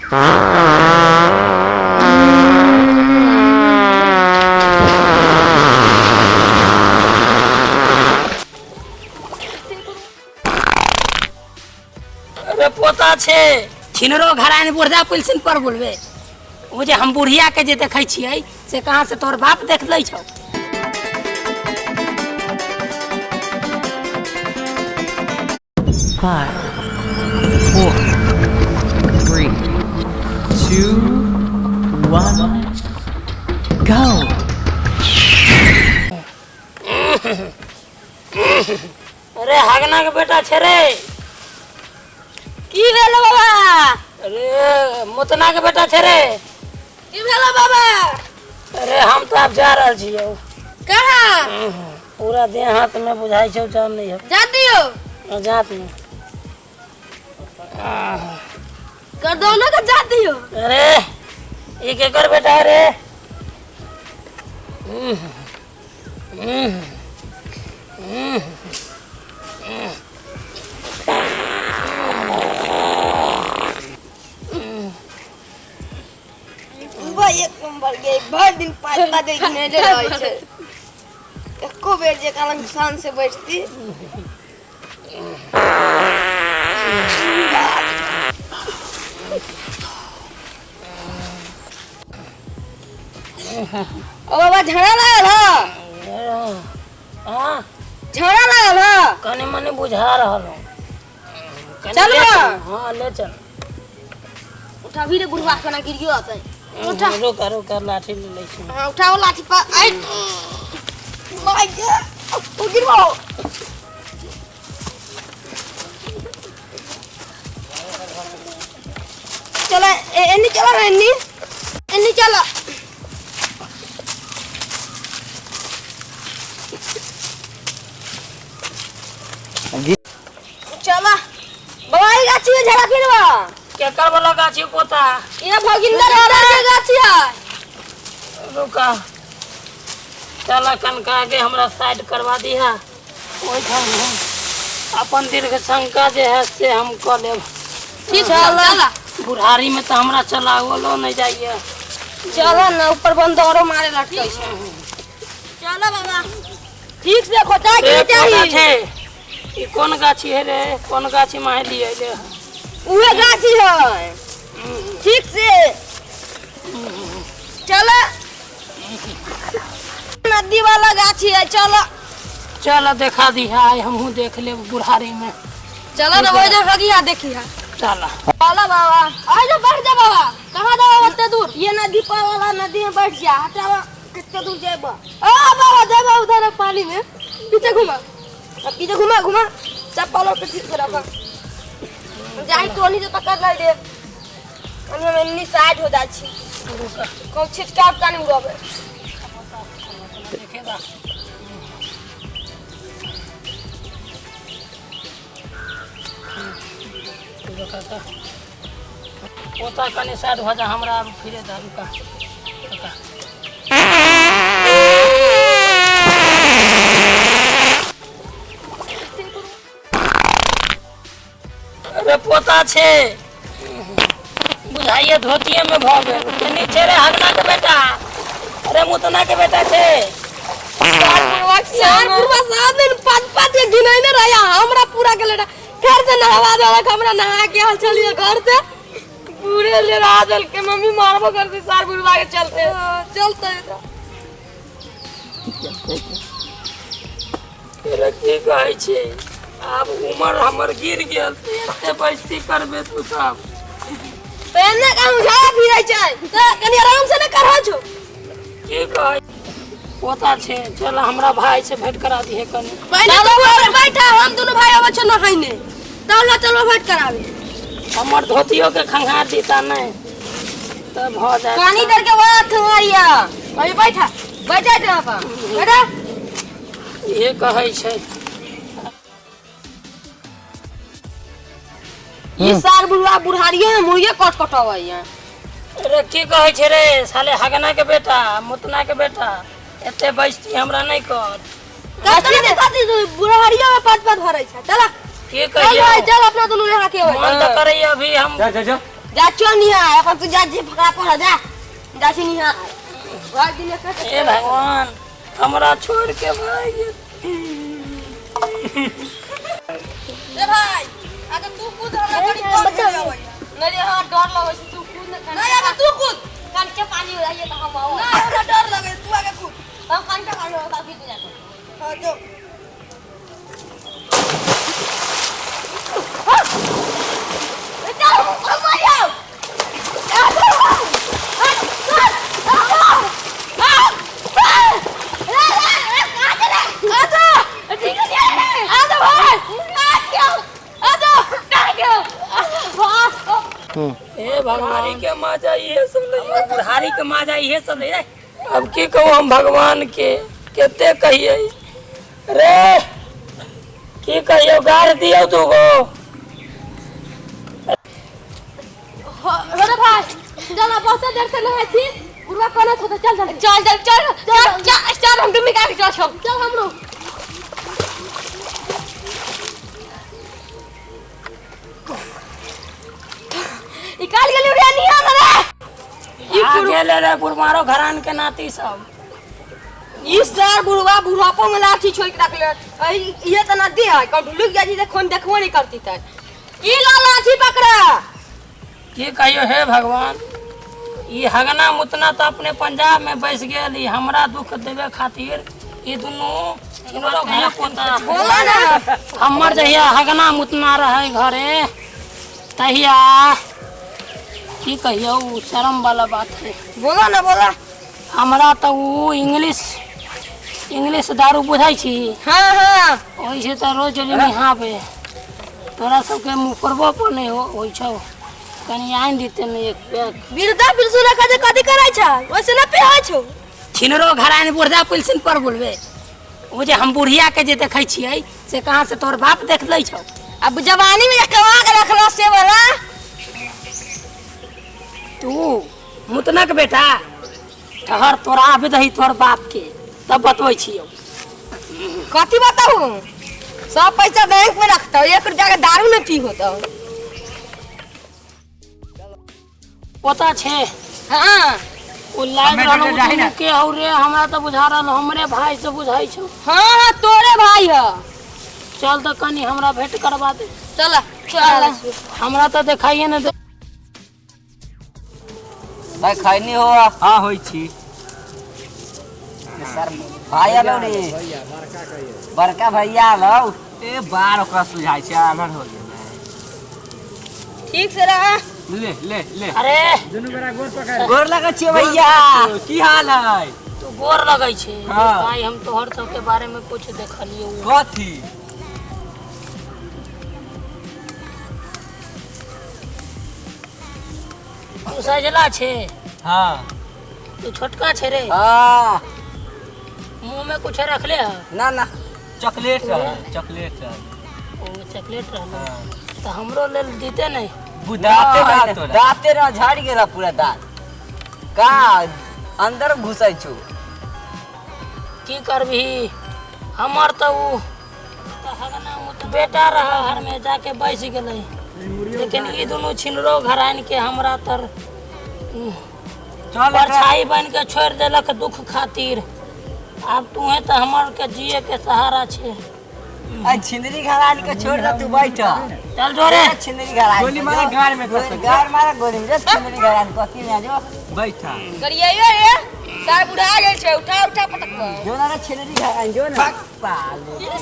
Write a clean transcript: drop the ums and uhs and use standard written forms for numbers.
अरे पोता छे छिनरो घराने बुढ़ा पुलिसन पर बोलबे ओ जे हम बुढ़िया के जे देखै छियै से कहाँ से तोर बाप देख लै छौ। 5, 4, 3, 2, 1, go! अरे हगना के बेटा छे रे। की भेल बाबा? अरे मुतना के बेटा छे रे। की भेल बाबा? अरे हम तो आब जा रहल छियौ। कहाँ? पूरा देह हाथ में बुझाइ छौ जान नहीं है। जा दियो। जात नहीं। कर दो ना का जा दियो। अरे ये केकर बेटा है रे? सुबह एक नंबर के भर दिन पाँच पाँच घिनेले रहै छै, एको बेर जे कारण शान से बैठती। ओ बाबा झगड़ा लागल ह? हाँ झगड़ा लागल ह? कनी मनी बुझा रहल हूँ। कनी चल ले बा। चल। हाँ ले चल। उठा भी रे बुढ़वा कोना गिरियो अतै। उठा। रुक रुक लाठी ले लै छी। हाँ उठाओ लाठी पर। आई my God ओ गिरवाओ। चला एन्नी चला ना, एन्नी एन्नी चला। चला बाबा ई गाछी में झड़ा फिरवा। केकर वाला गाछी पोता? ये भगिंदर वाला के गाछी है। रुका चला कनका के हमरा साइड करवा दिहा, ओहिठाम हम अपन दीर्घ शंका जे है से हम कऽ लेब। ठीक है चला। बुढ़ारी में तो हमरा चलावलो नहीं जाइए। चला ना ऊपर बंदरो मारे लटकै छै। चला बाबा ठीक से खोटा के ए, पोता चाही। छे, ई कोन गाछी है रे? कोन गाछी में लिए ले? उहे गाछी है। ठीक से चला नदी वाला गाछी है। चलो चल देखा दी है, हमहू देख लेब बुढ़ारी में। चलो ना वही जगह गिया देखी है। चल चलो बाबा आ जा बैठ जा बाबा। कहाँ जाओ ओते दूर? ये नदी पर वाला नदी में बैठ जा। हटावा कितना दूर जाएबा? आ बाबा जाएबा उधर पानी में। पीछे घुमा, अब पीछे घुमा घुमा चप्पल और ठीक से रखा। जाई टोनी से पकड़ ले दे। हम एन्नी साइड हो जाइ छी। कहूँ छिटका उटका नहीं उड़ाबे। देखेगा। रुका तो। पोता कनी साइड हो जा, हमरा आब फिरे दा। रुका रुका। अरे पोता छे बुझाइए धोतिए में भऽ गेल। केनी छे रे हगना के बेटा? अरे मुतना के बेटा छे। सार बुढ़वा सात दिन पाँच पाँच के गिनैने रहा हमरा पूरा के लेटा। फिर से नहवा देलक हमरा, नहा के आयल छलियै घर से पूरे ले रहा देल के मम्मी मारबो करती सार बुढ़वा के चलते। चलते अरे की कहै छै, आब उमर हमर गिर गेल, एते बैसती करबे तू सब। पहिने कहूँ झाड़ा फिरै छै तऽ कनि आराम से ने करहो छौ। की कहै पोता छे, चल हमरा भाई से भेंट करा दिहे कनी। पहिले तू ऊपर बैठा, हम दुनू भाई अबै छौ नहाइने, तब ला चलो भेंट कराबे। हमर धोतियो के खंघार दीता नहीं तब भऽ जायत। पानी दर के बाद खंघारिया। अभी बैठा बैठा जा अपन बैठा। इहे कहै छै ई सार बुढ़वा बुढ़ारियो में मुड़िए कट कटबैया। अरे की कहै छै रे साले हगना के बेटा मुतना के बेटा, एते बैसती हमरा नहीं कर। कथी ने कथी बुढ़ारियो में पद पद भरै छै। चला की चल कहियो भाई चल अपना दुनू नहा के अबै। मन तऽ करैया अभी हम जा जा जा जा चल निहा अपन तू जा जे फकरा पर जा जा छी निहा भर दिन एक हे भगवान हमरा छोड़ के भाग गेल। ए भाई अगर तू कूद हमरा बड़ी कम हो जावे नहीं रे हां डर लगै छै तू कूद न नहीं अगर तू कूद कान के पानी हो जाइए तो हम आओ ना हमरा डर लगे तू आगे कूद हम कान के पानी हो काफी तू जाके हां जो चल हम आयो हे भगवानी के माजा इहे सब ले बुढ़ारी के माजा इहे सब ले अब की कहूँ हम भगवान के कते कहिए रे की कहियो गार दियो दूगो अरे भाई चल अब बहुत देर से नहाई छी बुढ़वा कोना छो त चल चल चल चल चल चल चल चल हम डुमी का चल चल चल हमरो निकाल गेली रे नहीं आना रे ई गेले रे बुढ़मारो घरान के नाती सब ई सर बुढ़वा बुढ़ापो में लाठी छोड़ के रखले ये त नदी है कब ढुलुक जाइ त खोन देखबो नहीं करती त ई ला लाठी पकड़ा की कहियो हे भगवान ई हगना मुतना तो अपने पंजाब में बस गेल ई हमरा दुख देवे खातिर ई दुनू छिनरो घिया पोता बोला ना हमर जहिया हगना मुतना रहे घरे तहिया की कहियो उ शर्म वाला बात है बोला ना बोला हमरा तऽ उ इंग्लिश इंग्लिश दारू बुझै छी हाँ हाँ ओहिसँ तऽ रोज नहाबे तोरा सबके मुफरबो पर नहि होइ छौ कनि आनि दिते ने एक पैक बिरदा बिरसुरा कदे कथी करै छै ओइसे ना पिहै छौ छिनरो घराने बुढ़दा पुलिसिन पर बोलबे ओ जे हम बुढ़िया के जे देखै छियै से कहाँ से तोहर बाप देख लै छौ अब जवानी में कमा के रखलो से वाला तू मुतनक बेटा ठहर तोरा आबे दही तोहर बाप के तब बतबै छियौ कथी बताऊ सब पैसा बैंक में रखता एक रुपया के दारू नहीं पी होता पोता छे हाँ ओ लाइव हमे रहल तो जाही ना। के हौ रे हमरा तऽ बुझा रहल हमरे भाई से बुझाइ छौ हाँ हाँ तोरे भाई है चल तऽ कनि हमरा भेंट करवा दे चल चल हमरा तऽ देखाइए ने दे भाई खैनी हो हाँ होइ छी सर भाई आलो रे बड़का भैया आलो ए बार ओकरा सुझाइ छै आनर हो गेल ठीक से रह ले ले ले अरे गोर लगै छियै भैया की हाल है तू गोर लगै छै हाँ। भाई हम तोहर सबके बारे में कुछ देखलियौ कथी तू सजला छे हाँ तू छोटका छे रे हाँ मुंह में कुछ रखले है ना ना चॉकलेट रहे चॉकलेट रहे ओ चॉकलेट रहल हाँ। तो हमरो लेल दीते नहीं बुदाते ना तोरा दाँते ना झाड़ गेला पूरा दाँत का अंदर घुसै छौ की करबही हमर तऽ उ तऽ हगना मुत बेटा रह घर में जाके बैस गेलै लेकिन ई दुनू छिनरो घरान के हमरा तर चल एकरा परछाई बन के छोड़ देलक दुख खातिर आब तूहे तऽ हमर के जिए के सहारा छे आ छिंदरी घरान के छोड़ दे तू बैठ चल जोरे छिंदरी घरान गोली मारा गाड़ में घुस गाड़ मारा गोली में छिंदरी घरान कथी में जो बैठा करिए रे सार बुढ़ा गेल छै उठा उठा पटक जो ना छिंदरी घरान जो ना पाले